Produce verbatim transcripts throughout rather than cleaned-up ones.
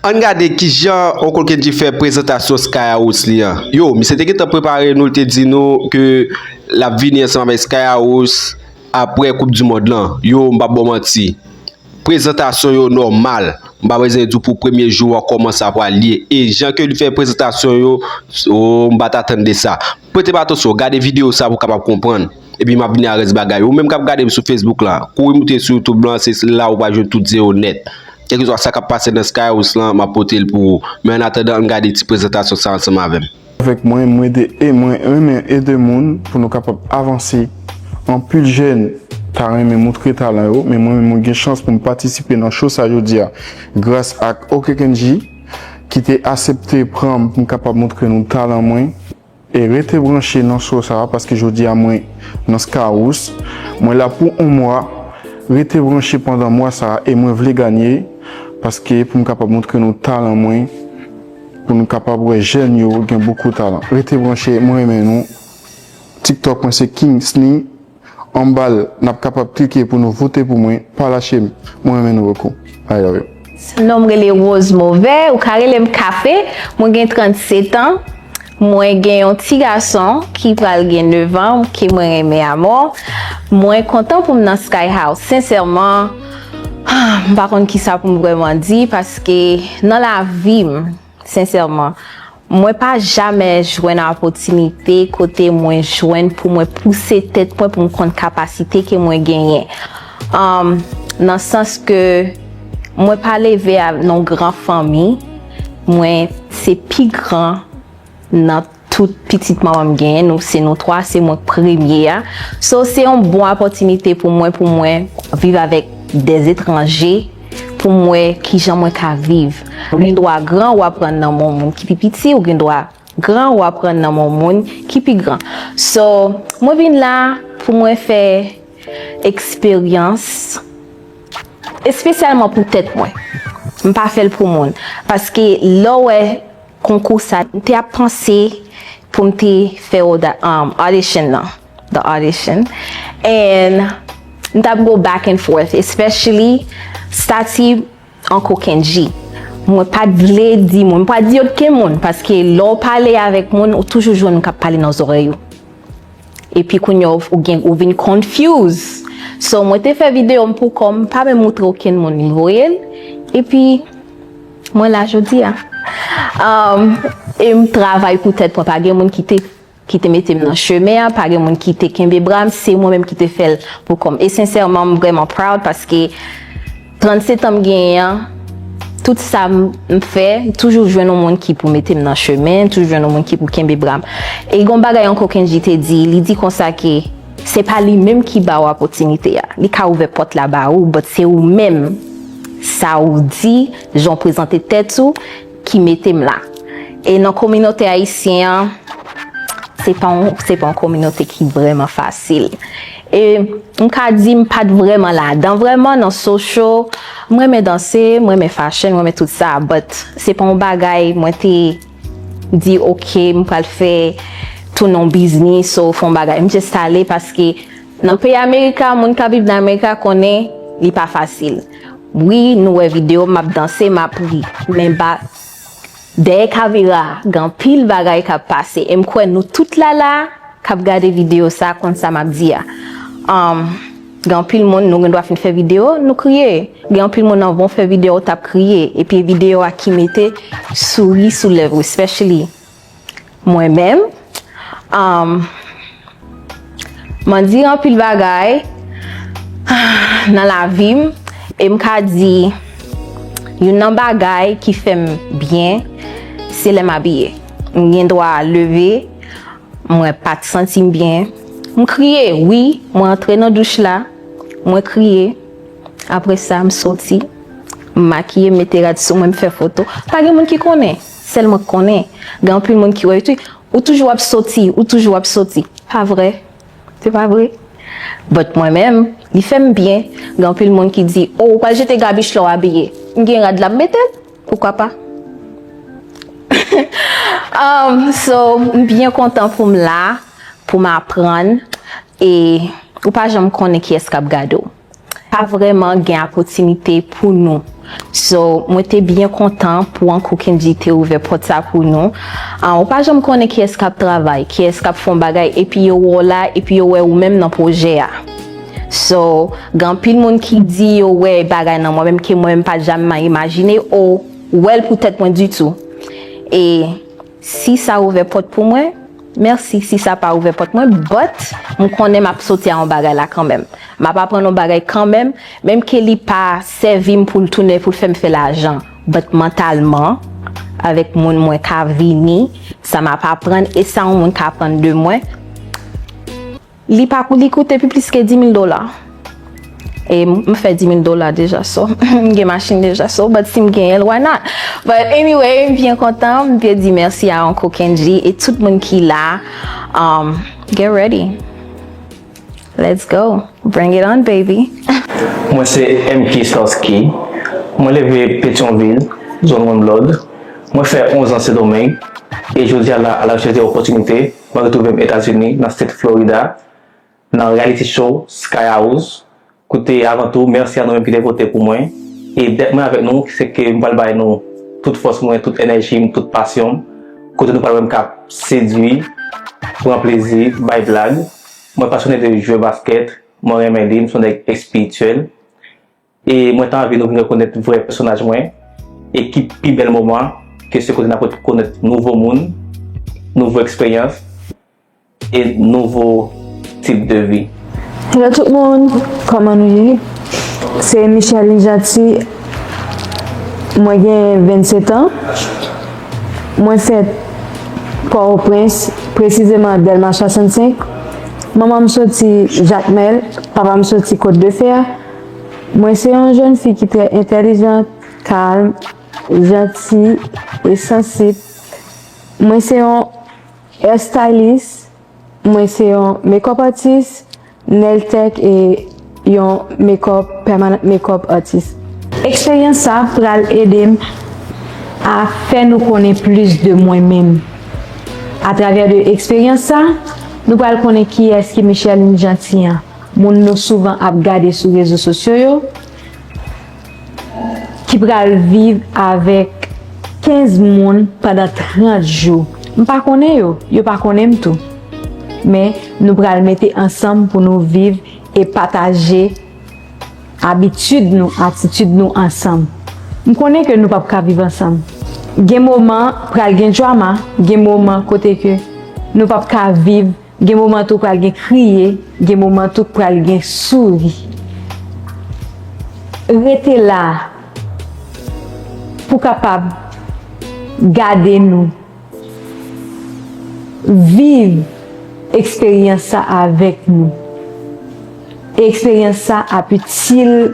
Ann gade kijan Uncle Kendji fè prezantasyon Skyhouse li an. Yo, misye te gentan prepare nou, l te di nou ke l ap vini ansanm avèk Skyhouse apre Koup di Mond lan. Yo, m p ap ba w manti. Prezantasyon yo nòmal. M pa bezwen di w pou premye jou an kòman sa pral ye. E jan ke li fè prezantasyon yo, o, m pa t atann de sa. Prete atansyon, gade videyo sa pou w kapab konprann. Epi m ap vini a rès bagay. Ou menm k ap gade m sou Facebook la, kouri moute sou YouTube lan, se la ou pral jwenn tout zewo nèt. Kèlkeswa sa k ap pase nan Skyhouse lan, m ap pote l pou ou. Men annatandan, ann gade ti prezantasyon sa ansanm avè m. Avèk mwen, m ede e mwen renmen ede moun pou nou kapab avanse. Anpil jèn ta renmen montre talan yo, men mwen menm mwen gen chans pou m patisipe nan show sa jodi a gras ak Uncle Kendji ki te asepte pran m pou m kapab montre nou talan mwen. E rete branche nan show sa a paske jodi a mwen nan Skyhouse. Mwen la pou yon mwa. Rete branche pandan mwa sa a e mwen vle ganye paske pou m kapab montre nou talan mwen, pou nou kapab wè jèn yo gen bokou talan. Rete branche, mwen renmen nou. TikTok mwen se King Sni. Anba l, n ap kapab klike pou nou vote pou mwen. Pa lache m. Mwen renmen nou bokou. I love you. Non m rele Rose Mauvais, ou ka rele m Kafe. Mwen gen trannsetan. Mwen gen yon ti gason ki pral gen nevan ke mwen renmen amò. Mwen kontan pou m nan Skyhouse. Sensèman, m pa konn kisa pou m vrèman di paske nan lavi m, sensèman, mwen pa jamè jwenn opòtinite kote mwen jwenn pou mwen pouse tèt mwen pou m konn kapasite ke mwen genyen. Nan sans ke mwen pa leve nan yon gran fanmi, mwen se pi gran nan tout pitit manman m genyen, nou se nou twa, se mwen k premye a. So se yon bon opòtinite pou mwen, pou mwen viv avèk dè etranje, pou m wè kijan mwen ka viv. Ou gen dwa gran, w aprann nan men yon moun ki pi piti, ou gen dwa gran, w aprann nan men yon moun ki pi gran. So, mwen vin la pou mwen fè eksperyans espesyalman pou tèt mwen. M pa fè l pou moun. Paske lè w wè konkou sa, m te ap panse pou m te fè audition nan, the audition. And m t ap go back and forth, especially stati Uncle Kendji. Mwen pa t vle di moun, m pa di okenn moun, paske lè w pale avèk moun, ou toujou jwenn moun k ap pale nan zòrèy ou. Epi kounye a ou gen ou vin confuse. So mwen te fè videyo m pou kò m, m pa menm moutre okenn moun, m voye l. Epi mwen la jodi a. Um, e m travay pou tèt mwen, pa gen moun ki te ki te mete m nan chemen an, pa gen moun ki te kenbe bra m, se mwen menm ki te fè l pou kò m. E sensèman, m vrèman proud paske trannsetan m genyen an, tout sa m fè, m toujou jwenn yon moun ki pou mete m nan chemen, toujou jwenn yon moun ki pou kenbe bra m. E gon bagay Uncle Kendji te di, li di konsa ke se pa li menm ki ba w opòtinite a. Li ka ouvè pòt la ba ou, but se ou menm, sa ou di, jan w prezante tèt ou, ki mete m la. E nan kominote ayisyen an, se pa yon, se pa yon kominote ki vrèman fasil. E m ka di m pa t vrèman ladan vrèman nan social. M renmen danse, m renmen fashion, m renmen tout sa, but se pa yon bagay mwen te di ok, m pral fè tounen yon biznis ou fè yon bagay. M just ale paske nan peyi Amerika, moun k ap viv nan Amerika konnen li pa fasil. Wi, nou wè videyo m ap danse, m ap ri, men ba dèyè kamera a, gen anpil bagay k ap pase. E m kwè nou tout la la k ap gade videyo sa konn sa m ap di a. Um, gen anpil moun, nou gen dwa fin fè videyo, nou kriye. Gen anpil moun anvan w fè videyo, w t ap kriye. Epi videyo a ki mete souri sou lèv ou, especially mwen menm. Um, m andire anpil bagay nan lavi m, e m ka di youn nan bagay ki fè m byen, se lè m abiye. M gen dwa leve, mwen pa t santi m byen, m kriye, wi, mwen antre nan douch la, mwen kriye. Apre sa, m soti, m makiye, m mete rad sou mwen, m fè foto. Pa gen moun ki konnen, sèl mwen k konnen. Gen anpil moun ki wè, ou toujou ap soti, ou toujou ap soti. Pa vrè. Se pa vre. But mwen menm, li fè m byen. Gen anpil moun ki di, oh, ou pral jete gabich lè w abiye. M gen rad la, m mete l. Poukwa pa? Um, so, m byen kontan pou m la, pou m aprann. E ou pa janm konnen kiyès k ap gade w. Pa vrèman gen opòtinite pou nou. So, mwen te byen kontan pou Uncle Kendji te ouvè pòt sa pou nou. Ah, ou pa janm konnen kiyès k ap travay, kiyès k ap fè yon bagay, epi yo wè w la, epi yo wè ou menm nan pwojè a. So, gen anpil moun ki di yo wè bagay nan mwen, menm ke mwen menm pa t janm imajine, o, wè l pou tèt mwen ditou. E si sa ouvè pòt pou mwen, mèsi. Si sa pa ouvè pòt mwen, but m konnen m ap soti a yon bagay la kanmenm. M ap aprann yon bagay kanmenm, menm ke li pa sèvi m pou l tounen, pou l fè m fè lajan. But mantalman, avèk moun mwen ka vini, sa m ap aprann, e sa yon moun ka aprann de mwen, li pa kou-, li koute pi plis ke di mil dola. E m, m fè di mil dola deja, so, m gen machin deja, so, but si m genyen l, why not? But anyway, m byen kontan, m vle di mèsi a Uncle Kendji e tout moun ki la. Um, get ready. Let's go. Bring it on, baby. Mwen se M K Starsky. Mwen leve Petyonvil, zòn One Blood. Mwen fè onz an Sendomeng. E jodi a la, a la rechèch de opòtinite, mwen retwouve m Etazini, nan state Florida, nan reality show Sky House. Kote, avan tou, mèsi a nou menm ki te vote pou mwen. E dèt mwen avèk nou, se ke m pral bay nou tout fòs mwen, tout enèji m, tout pasyon m. Kote nou pral wè m k ap sedui, pran plezi, bay blag. Mwen pasyone de jwe baskèt, mwen renmen li, m se yon nèg espirityèl. E mwen ta anvi nou vin rekonèt vrè pèsonaj mwen. E ki pi bèl moman ke se kote n ap rekonèt nouvo moun, nouvo eksperyans e nouvo tip de vi. Hello tout moun, kòman nou ye? Se Micheline Jeanty, mwen gen vennsetan. Mwen fèt Pòtoprens, presizeman Dèlma swasannsenk. Manman m soti Jakmèl, papa m soti Côte de Fer. Mwen se yon jèn fi ki trè entèlijant, kalm, janti e sansib. Mwen se yon hairstylist, mwen se yon makeup artist, nail tech e yon makeup, permanent makeup artist. Eksperyans sa pral ede m a fè nou konnen plis de mwen menm. Atravè de eksperyans sa, nou pral konnen kiyès ki Micheline Jeanty an, moun nou souvan ap gade sou rezo sosyo yo, ki pral viv avèk kenz moun pandan trant jou. M pa konnen yo, yo pa konnen m tou. Men, nou pral mete ansanm pou nou viv e pataje abitid nou, atitid nou ansanm. M konnen ke nou p ap ka viv ansanm. Gen moman, pral gen drama, gen moman kote ke nou p ap ka viv. Gen moman tou pral gen kriye, gen moman tou pral gen souri. Rete la pou kapab gade nou, viv eksperyans sa avèk nou. E eksperyans sa ap itil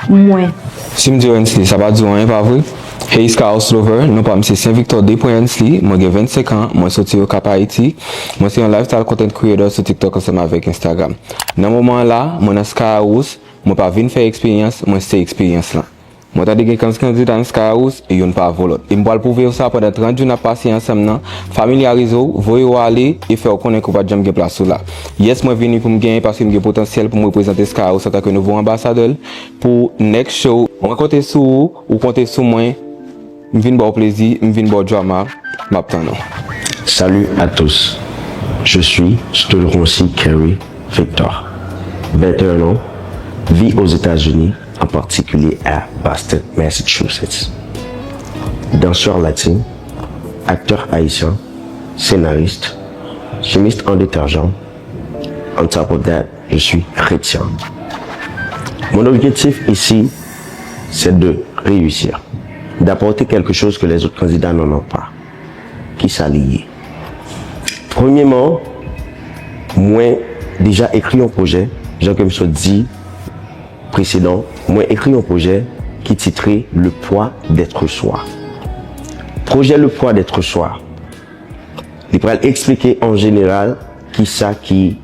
mwen. Si m di w Ensley, sa pa di w anyen, pa vre? Hey Sky House Lover, non pa m se Saint Victor Desprez Ensley, mwen gen vennsenk an, mwen soti Okap, Ayiti. Mwen se yon lifestyle content creator sou TikTok ansanm avèk Instagram. Nan moman an la, mwen nan Sky House, mwen pa vin fè eksperyans, mwen se eksperyans lan. Mwen tande gen kenz kandida nan Sky House, youn pa vo lòt. E m pral pwouve w sa pandan trant jou n ap pase ansanm nan. Familyarize w, voye w ale, e fè w konnen ke w pa t janm gen plas ou la. Yes, mwen vini pou m genyen paske m gen potansyèl pou m reprezante Sky House antanke nouvo anbasadè l pou next show. Mwen konte sou ou, ou konte sou mwen. M vin ba w plezi, m vin ba w drama, m ap tann ou. Salut à tous, je suis Stolroncy Kerry Victor, vingt et un ans, vis aux États-Unis, en particulier à Boston, Massachusetts. Danseur latin, acteur haïtien, scénariste, chimiste en détergent, on top of that, je suis chrétien. Mon objectif ici, c'est de réussir, d'apporter quelque chose que les autres candidats n'en ont pas. Kisa li ye? Premyeman, mwen deja ekri yon pwojè, jan ke m sot di presedan, mwen ekri yon pwojè ki titre Le poids d'être soi. Pwojè Le poids d'être soi, li pral eksplike an jeneral kisa ki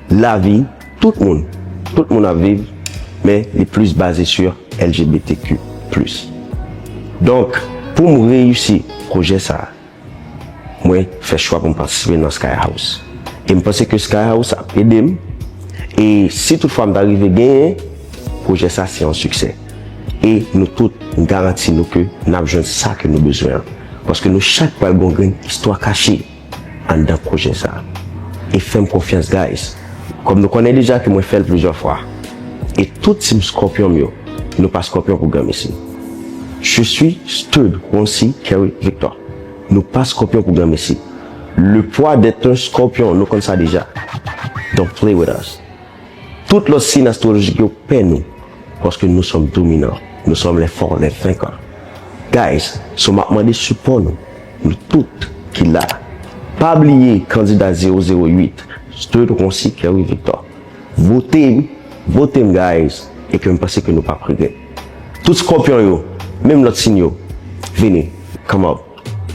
lavi tout moun, tout moun ap viv, men li plis baze sur L G B T Q plus. Donk, pou m reyisi pwojè sa a, mwen fè chwa pou m patisipe nan Sky House. E m panse ke Sky House ap ede m. E si toutfwa m ta rive genyen, pwojè sa se yon siksè. E nou tout, m garanti nou ke n ap jwenn sa ke nou bezwen an. Paske nou chak pral gen yon grenn istwa kache anndan pwojè sa a. E fè m konfyans, guys. Kòm nou konnen deja ke mwen fè l plizyè fwa. E tout team Scorpion m yo, nou pa Scorpion pou granmesi. Je suis Stud Roncy Kerry Victor. Nou pa Scorpion pou granmesi. Le poids d'être un Scorpion, nou konn sa deja. Don't play with us. Tout lòt siy astrolojik yo pè nou, paske nous sommes dominants, nous sommes les forts, les vainqueurs. Guys, so m ap mande sipò nou, nou tout ki la. Pa bliye kandida zewo zewo uit, Stud Roncy Kerry Victor. Vote m, vote m, guys, e ke m panse ke nou p ap regrèt. Tout Scorpion yo, menm lòt siy yo, vini, come up.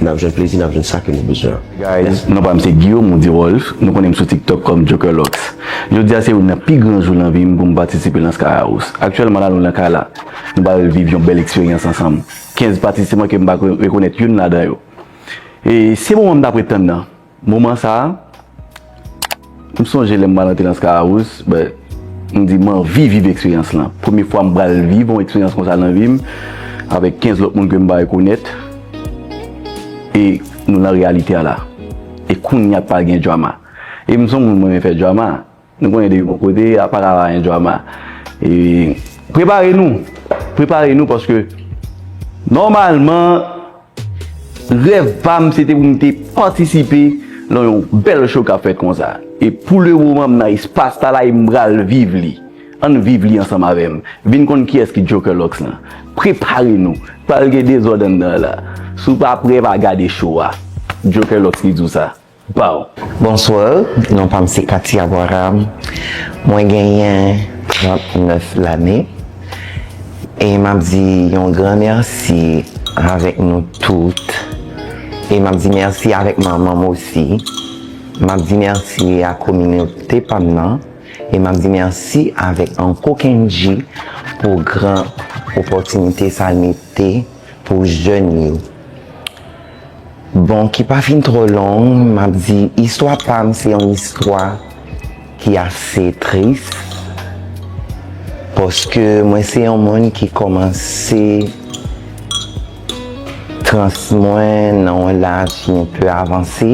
N ap jwenn plezi, n ap jwenn sa ke nou bezwen an. Guys, non pa m se Guillaume, ou di Rolf. Nou konnen m sou TikTok kòm Joker Locks. Jodi a se youn nan pi gran jou nan vi m pou m patisipe nan Sky House. Aktyèlman la, nou nan kay la. Nou pral viv yon bèl eksperyans ansanm. Kenz patisipan ke m pa ko-, rekonèt youn ladan yo. E se moman m t ap ret tann nan. Moman sa a, m sonje lè m pral antre nan Sky House, but m di m anvi viv eksperyans lan. Premye fwa m pral viv yon eksperyans konsa nan vi m, avèk kenz lòt moun ke m pa rekonèt, e nou nan reyalite a la. E kounye a pral gen drama. E m se yon moun mwen renmen fè drama. Nou konnen depi bon kote, a pa ka pa gen drama. E prepare nou. Prepare nou paske nòmalman, rèv pa m, se te pou m te patisipe nan yon bèl show k ap fèt konsa. E pou le moman, m nan espas la e m pral viv li. Ann viv li ansanm avè m. Vin konn kiyès ki Joker Locks lan. Prepare nou. Pral gen dezòd anndan la. Si w pa prè, pa gade show a. Joker Locks ki di w sa. Pow! Bonswa, non pa m se Cathy Abraham. Mwen genyen trannèf lane. E m ap di yon gran mèsi avèk nou tout. E m ap di mèsi avèk manman m osi. M ap di mèsi a kominote pa m nan. E m ap di mèsi avèk Anko Kendji pou gran opòtinite sa l mete pou jèn yo. Bon, ki pa fin twò long, m ap di istwa pa m se yon istwa ki ase tris, paske mwen se yon moun ki kòmanse trans mwen nan yon laj ki enpe avanse,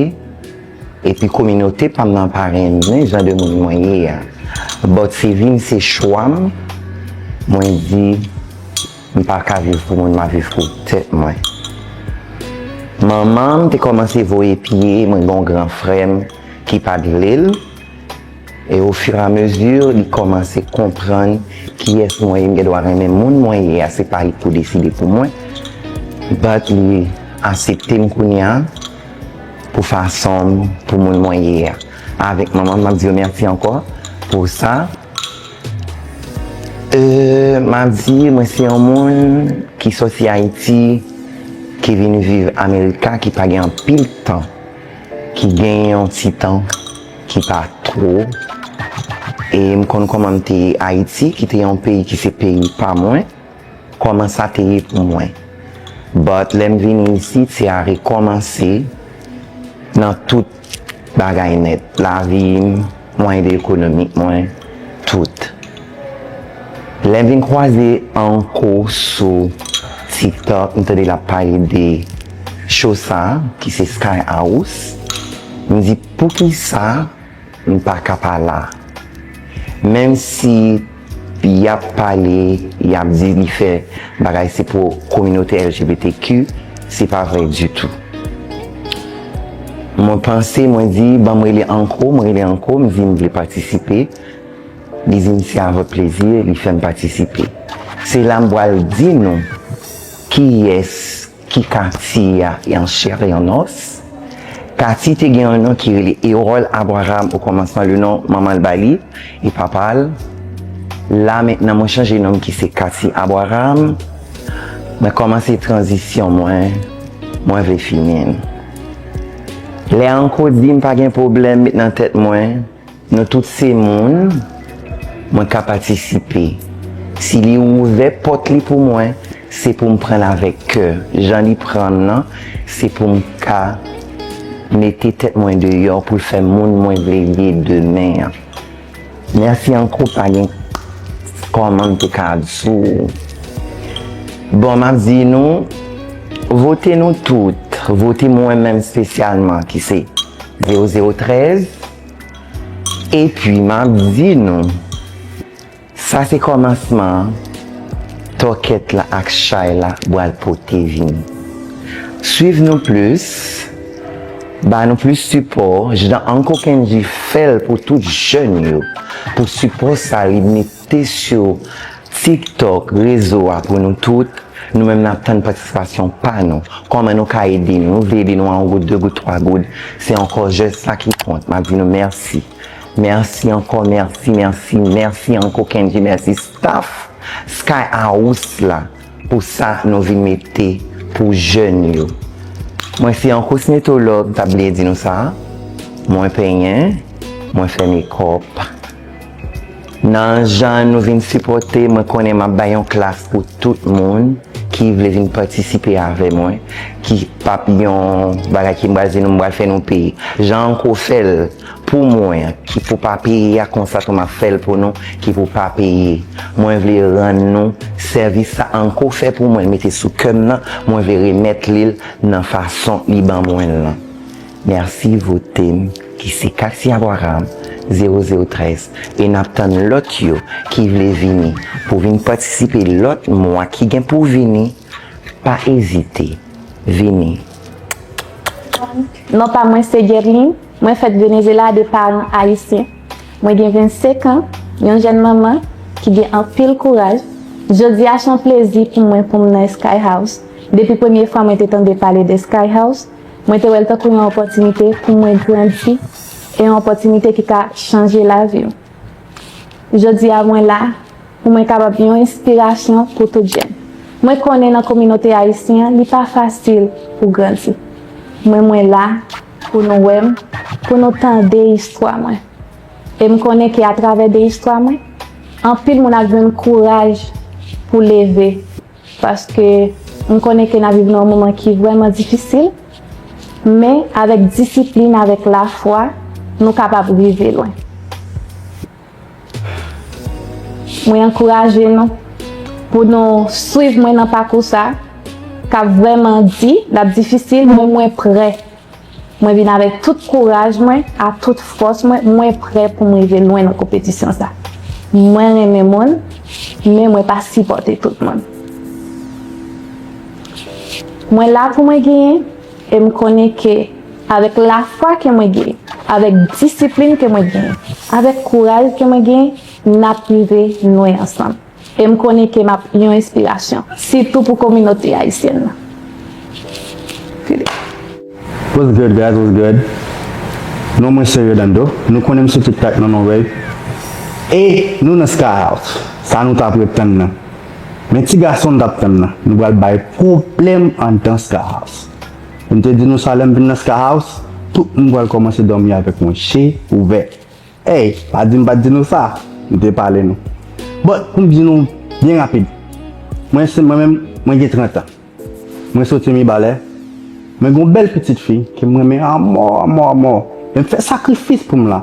epi kominote pa m nan pa renmen jan de moun mwen ye a. But se vi m, se chwa m, mwen di, m pa ka viv pou moun, m ap viv pou tèt mwen. Manman m te kòmanse voye pye, mwen gen yon gran frè m ki pa t vle l. E ofiramezi, li kòmanse konprann kiyès mwen ye, m gen dwa renmen moun mwen ye a, se pa li k pou deside pou mwen. But li aksepte m kounye a pou fason m, pou moun mwen ye a. Avèk manman m, m ap di yo mèsi ankò pou sa. E, m ap di, mwen se yon moun ki sòti Ayiti, ki vin viv Amerika, ki pa gen anpil tan, ki gen yon ti tan, ki pa two. E m konn kòman m te ye Ayiti, ki te yon peyi ki se peyi pa mwen, kòman sa te ye pou mwen. But lè m vini isit, se a rekòmanse nan tout bagay nèt. Lavi m, mwayen de ekonomik mwen, tout. Lè m vin kwaze Anko sou TikTok, m tande l ap pale de show sa, ki se Sky House. M di, poukisa m pa ka pa la? Menm si y ap pale, y ap di li fè bagay se pou kominote L G B T Q, se pa vre ditou. Mwen panse, mwen di, ban m rele Anko, mwen rele Anko, m di m vle patisipe. Li di m se avèk plezi, li fè m patisipe. Se la m pral di nou kiyès ki Cathy a, en chair et en os. Cathy te gen yon non ki rele Erol Abraham o kòmansman, le non manman l ba li e papa l. La mentnan mwen chanje non m ki se Cathy Abraham. Mwen kòmanse tranzisyon mwen, mwen vle fini l. Lè Anko di m pa gen pwoblèm, met nan tèt mwen, nou tout se moun, mwen ka patisipe. Si li ouvè pòt li pou mwen, se pou m pran l avèk kè. Jan li pran m nan, se pou m ka mete tèt mwen deyò pou l fè moun mwen vle ye demen an. Mèsi Anko, pa gen kòman m te ka di w. Bon, m ap di nou, vote nou tout, vote mwen menm espesyalman ki se zewo zewo trèz. Epi m ap di nou, sa se kòmansman an, tòkèt la ak chay la pral pote vini. Swiv nou plis, ba nou plis sipò, jan Uncle Kendji fè l pou tout jèn yo, pou sipò sa li mete sou TikTok, rezo a pou nou tout. Nou menm n ap tann patisipasyon pa nou. Kòman nou ka ede nou? Nou vle ede nou a yon goud, de goud, twa goud. Se ankò jès sa ki kont. M ap di nou mèsi. Mèsi ankò, mèsi, mèsi, mèsi ankò Kendji, mèsi staff Sky House la pou sa nou vin mete pou jèn yo. Mwen se yon kosmetològ, m t ap bliye di nou sa. Mwen penyen, mwen fè mekòp. Nan jan nou vin sipòte, mwen konnen m ap bay yon klas pou tout moun ki vle vin patisipe avè mwen, ki p ap yon bagay ki m pral di nou m pral fè nou peye. Jan Uncle fè l pou mwen, ki pou pa peye a, konsa tou m ap fè l pou nou, ki pou pa peye. Mwen vle rann nou sèvis sa Uncle fè pou mwen, l mete sou kè m nan, mwen vle remèt li l nan fason li ban mwen l lan. Mèsi, vote m, ki se Kaxi Abraham, zewo zewo trèz, e n ap tann lòt yo ki vle vini pou vin patisipe lòt mwa ki gen pou vini. Pa ezite, vini. Non pa mwen se Guerline, mwen fèt Venezuela de paran ayisyen. Mwen gen vennsenk an, yon jèn manman ki gen anpil kouraj. Jodi a se yon plezi pou mwen pou m nan Sky House. Depi premye fwa mwen te tande pale de Sky House, mwen te wè l tankou yon opòtinite pou mwen grandi e yon opòtinite ki ka chanje lavi w. Jodi a mwen la pou mwen kapab yon enspirasyon pou tout jèn. Mwen konnen nan kominote ayisyen an, li pa fasil pou grandi. Men mwen la pou nou wè m, pou nou tande istwa mwen. E m konnen ke atravè de istwa mwen, anpil moun ap jwenn kouraj pou leve. Paske m konnen ke n ap viv nan yon moman ki vrèman difisil, men avèk disiplin, avèk lafwa, nou kapab rive lwen. Mwen ankouraje nou pou nou swiv mwen nan pakou sa k ap vrèman di, l ap difisil, men mwen prè. Mwen vin avèk tout kouraj mwen, a tout fòs mwen, mwen prè pou m rive lwen nan konpetisyon sa. Mwen renmen moun, men mwen pa sipòte tout moun. Mwen la pou mwen genyen, e m konnen ke avèk lafwa ke mwen genyen, avèk disiplin ke mwen genyen, avèk kouraj ke mwen genyen, n ap rive lwen ansanm. E m konnen ke m ap yon enspirasyon, sitou pou kominote ayisyèn nan. What's good, guys? What's good? Non mwen se Redando. Nou konnen m sou TikTok nan non Ray. E nou nan Sky House. Sa nou t ap ret tann nan. Men ti gason n t ap tann nan. Nou pral bay pwoblèm anndan Sky House. M te di nou sa lè m vin nan Sky House, tout moun pral kòmanse dòmi avèk yon je ouvè. Ey, pa di m pa t di nou sa, m te pale nou. But, pou m di nou byen rapid, mwen se mwen menm, mwen gen trant an. Mwen soti Mibalè. Mwen gen yon bèl pitit fi ke m renmen anmò, anmò, anmò. E m fè sakrifis pou m la.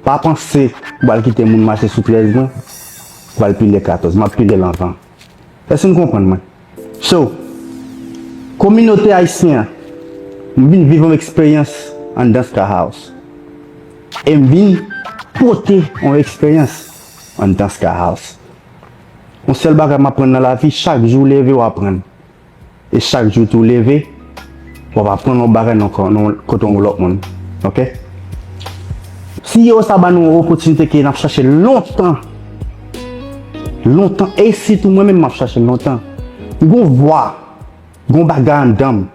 Pa panse ou pral kite moun mache sou trèz mwen, ou pral pile katòz. M ap pile l anvan. Èske n konprann mwen? So, kominote ayisyen an, m vin viv yon eksperyans anndan Sky House. E m vin pote yon eksperyans anndan Sky House. Yon sèl bagay m aprann nan lavi, chak jou w leve, w aprann. E chak jou tou w leve, w ap aprann yon bagay nan kò, nan kote yon lòt moun. Oke? Si yo sa ban nou yon opòtinite ke n ap chache lontan, lontan, e sitou mwen menm m ap chache l lontan. M gon vwa, gon bagay anndan m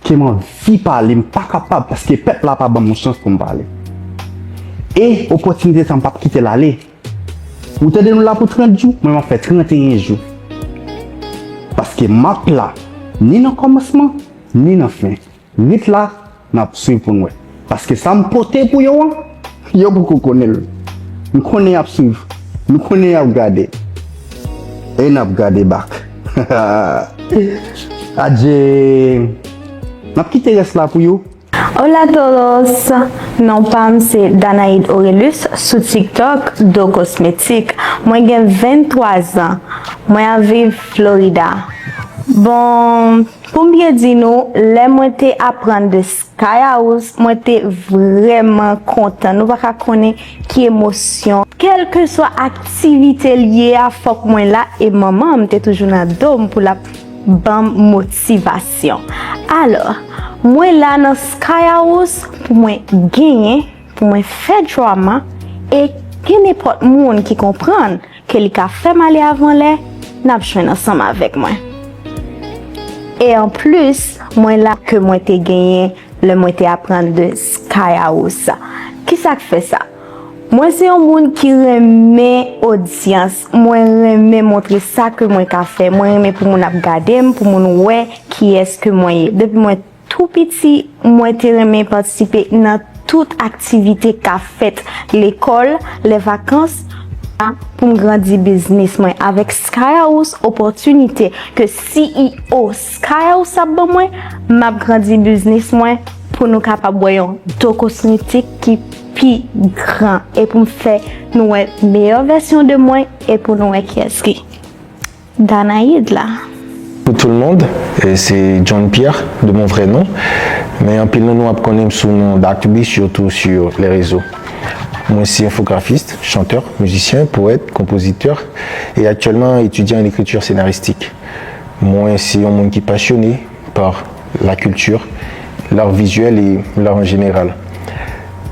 ke m anvi pale, m pa kapab paske pèp la pa ban m yon chans pou m pale. E opòtinite sa m p ap kite l ale. Ou tande nou la pou trant jou, mwen m ap fè tranteyen jou. Paske m ap la, ni nan kòmansman, ni nan fen. Ret la, n ap swiv pou n wè. Paske sa m pote pou yo an, yo poko konnen l. M konnen y ap swiv. M konnen y ap gade. E n ap gade bak. Adje. N ap kite rès la pou yo. Hola todos! Non pa m se Danaïde Orelus sou TikTok, Do Cosmétique. Mwen gen venntwa zan. Mwen ap viv Florida. Bon, pou m byen di nou, lè mwen te aprann de Skyhouse, mwen te vrèman kontan. Nou pa ka konnen ki emosyon. Kèlkeswa aktivite l ye a, fòk mwen la, e manman m te toujou nan do m pou l ap ban m motivasyon. Alò, mwen la nan Skyhouse pou mwen genyen, pou mwen fè drama, e kenenpòt moun ki konprann ke li ka fè m ale avan lè, n ap jwenn ansanm avèk mwen. E anplis, mwen la ke mwen te genyen lè mwen te aprann de Skyhouse. Kisa k fè sa? Mwen se yon moun ki renmen odyans, mwen renmen montre sa ke mwen ka fè, mwen renmen pou moun ap gade m, pou moun wè kiyès ke mwen ye. Depi mwen tou piti, mwen te renmen patisipe nan tout aktivite k ap fèt lekòl, lè vakans, pou m grandi biznis mwen. Avèk Skyhouse, opòtinite ke C E O Skyhouse ap ban mwen, m ap grandi biznis mwen pou nou kapab wè yon do kosmetik ki pi gran e pou m fè nou wè meyè vèsyon de mwen e pou nou wè kiyès ki Danaïde la. Pour tout le monde, euh, c'est John Pierre de mon vrai nom, men anpil nan nou ap konnen m sou non Doctor B, surtout sur les réseaux. Mwen se enfografis, chantè, mizisyen, powèt, konpozitè e aktyèlman etidyan an ekritur senaristik. Mwen se yon moun ki pasyone pa lakilti, lar vizyèl e lar an jeneral.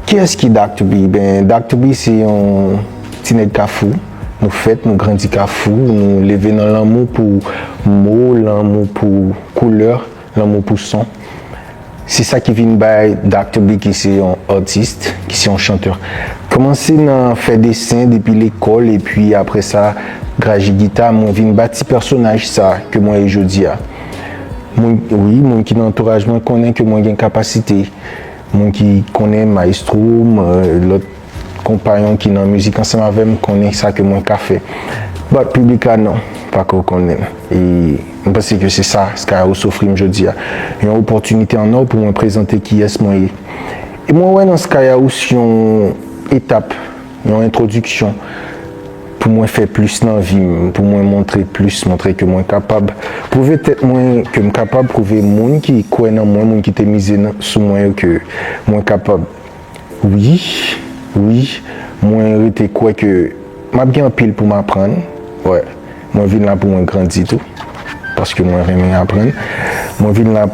Kiyès ki Doctor B? Ben, Doctor B se yon ti nèg Kafou. Nou fèt, nou grandi Kafou, nou leve nan lanmou pou mo, lanmou pou koulè, lanmou pou son. Se sa ki vin bay Doctor B ki se yon atis, ki se yon chantè. Kòmanse nan fè desen depi lekòl epi apre sa graje gita, mwen vin bati pèsonaj sa ke mwen ye jodi a. Moun, wi, moun ki nan antouraj mwen konnen ke mwen gen kapasite. Moun ki konnen mayestwo m, lòt konpayon ki nan mizik ansanm avè m konnen sa ke mwen ka fè. But piblik la non, pako konnen. E m panse ke se sa Skyhouse ofri m jodi a. Yon opòtinite an nò pou mwen prezante kiyès mwen ye. E mwen wè nan Skyhouse yon etap, yon entwodiksyon pou mwen fè plis nan vi m, pou mwen montre plis, montre ke mwen kapab. Pwouve tèt mwen ke m kapab, pwouve moun ki kwè nan mwen, moun ki te mize sou mwen yo ke mwen kapab. Wi, wi, mwen rete kwè ke m ap gen anpil pou m aprann. Wè, mwen vin la pou mwen grandi tou, paske mwen renmen aprann. Mwen vin la,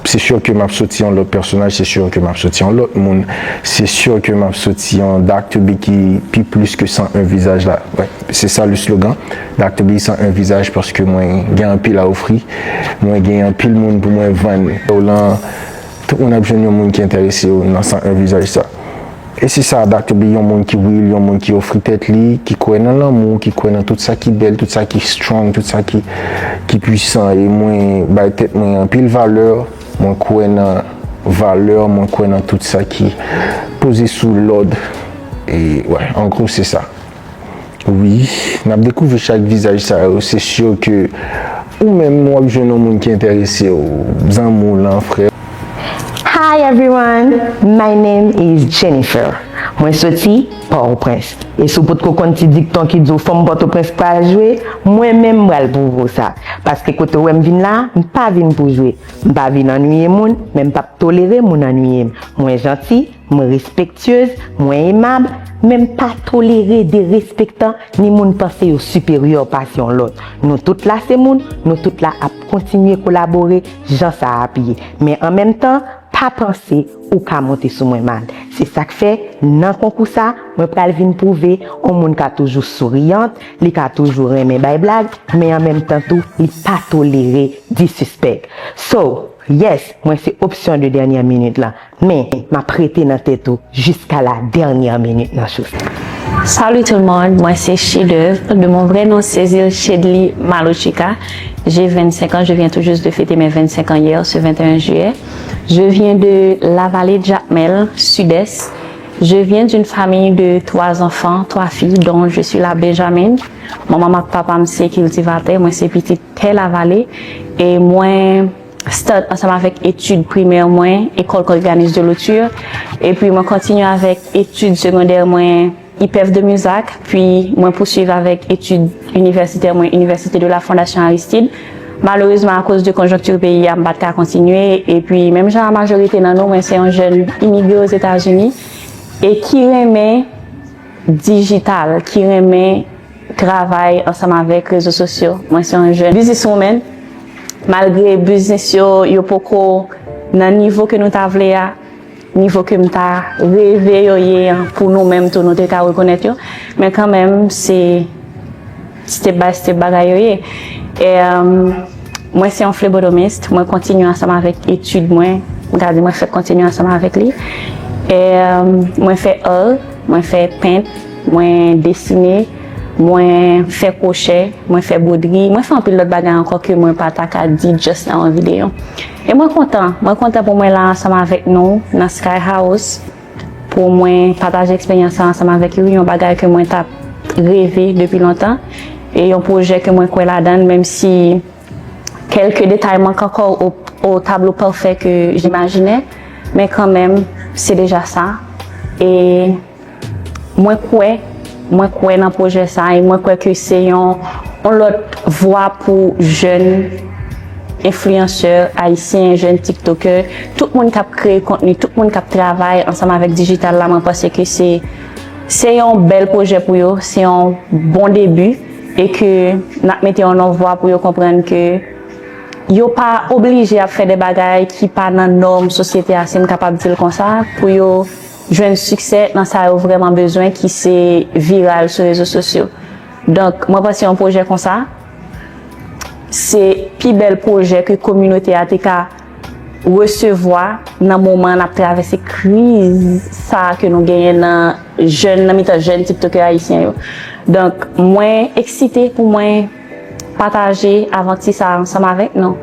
se si ke m ap soti yon lòt pèsonaj, se si ke m ap soti yon lòt moun, se si ke m ap soti yon Doctor B ki pi plis ke san en vizaj la. Wè, se sa le slogan, Doctor B san en vizaj, paske mwen gen anpil a ofri, mwen gen anpil moun pou mwen vann. Ou lan, tout moun ap jwenn yon moun ki enterese yo nan san en vizaj sa. E se sa, Doctor B, yon moun ki real, yon moun ki ofri tèt li, ki kwè nan lanmou, ki kwè nan tout sa ki bèl, tout sa ki strong, tout sa ki, ki pwisan. E mwen bay tèt mwen anpil valè, mwen kwè nan valè, mwen kwè nan tout sa ki poze sou lòd. E, wè, an gwo, se sa. Wi, n ap dekouvri chak vizaj sa yo, se si ke ou menm w ap jwenn yon moun ki enterese w, zanmi w lan, frè. Hi everyone, my name is Jennifer. Mwen soti Pòtoprens. E si w potko konn ti dikton ki di w fanm Pòtoprens pral jwe, mwen menm m pral pwouve w sa. Paske kote w wè m vin la, m pa vin pou jwe. M pa vin annuiye moun, men m p ap tolere moun annuiye m. Mwen janti, mwen respektyez, mwen emab, men m pa tolere derespektan ni moun panse yo siperyè pase yon lòt. Nou tout la se moun, nou tout la ap kontinye kolabore jan sa ap ye. Men an menm tan, pa panse ou ka monte sou mwen mal. Se sa k fè, nan konkou sa, mwen pral vin pwouve yon moun ka toujou souriyan, li ka toujou renmen bay blag, men an menm tan tou, li pa tolere disrespect. So, yes, mwen se opsyon de dènyè minit lan. Men, m ap rete nan tèt ou jiska la dènyè minit nan chou sa. Salut tout le monde, moi c'est Ched'oeuvre. De mon vrai nom, Cécile Chedly Malochika. J'ai vingt-cinq ans, je viens tout juste de fêter mes vingt-cinq ans hier, ce vingt et un juillet. Je viens de la vallée de Jacmel, sud-est. Je viens d'une famille de trois enfants, trois filles, dont je suis la Benjamine. Manman m ak papa m se kiltivatè, mwen se pitit tè Lavale. E mwen start ansanm avèk etid primè mwen, École Corriganus de Lauture. Epi mwen kontinye avèk etid segondè mwen, IPEF de Muzac. Pi mwen pouswiv avèk etid inivèsitè mwen, Université de la Fondation Aristide. Malerezman, akoz de konjonkti peyi a, m pa t ka kontinye. Epi, menm jan a majorite nan nou, mwen se yon jèn imigre Ozetazini e ki renmen dijital, ki renmen travay ansanm avèk rezo sosyo. Mwen se yon jèn businesswoman. Malgre biznis yo, yo poko nan nivo ke nou ta vle a, nivo ke m ta reve yo ye an, pou nou menm tou, nou te ka rekonèt yo. Men kanmenm, se step by step bagay yo ye. E, um, mwen se yon flebotomist, mwen kontinye ansanm avèk etid mwen, m ka di mwen fèk kontinye ansanm avèk li. E, um, mwen fè art, mwen fè pent, mwen desine, mwen fè kwochè, mwen fè bwodri, mwen fè anpil lòt bagay ankò ke mwen pa ta ka di just nan yon videyo. E mwen kontan, mwen kontan pou mwen la ansanm avèk nou nan Sky House, pou mwen pataje eksperyans la ansanm avèk yo, yon bagay ke mwen t ap reve depi lontan, e yon pwojè ke mwen kwè ladan l, menm si kèlke detay mank ankò o, o tablo pafè ke jimajine, men kanmenm, se deja sa. E mwen kwè, mwen kwè nan pwojè sa, e mwen kwè ke se yon, yon lòt vwa pou jèn enfliyansè ayisyen, jèn tiktokè, tout moun k ap kreye kontni, tout moun k ap travay ansanm avèk dijital la, mwen panse ke se, se yon bèl pwojè pou yo, se yon bon debi, e ke n ap mete yo nan vwa pou yo konprann ke yo pa oblije ap fè de bagay ki pa nan nòm sosyete a, si m kapab di l konsa, pou yo jwenn siksè nan sa yo vrèman bezwen, ki se viral sou rezo sosyo. Donk, mwen panse yon pwojè konsa, se pi bèl pwojè ke kominote a te ka resevwa nan moman n ap travèse kriz sa a ke nou genyen nan jèn, nan mitan jèn tiktokè ayisyen yo. Donk, mwen eksite pou mwen pataje avanti sa a ansanm avèk nou.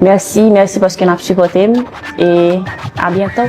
Mèsi, mèsi paske n ap sipòte m, e a byento.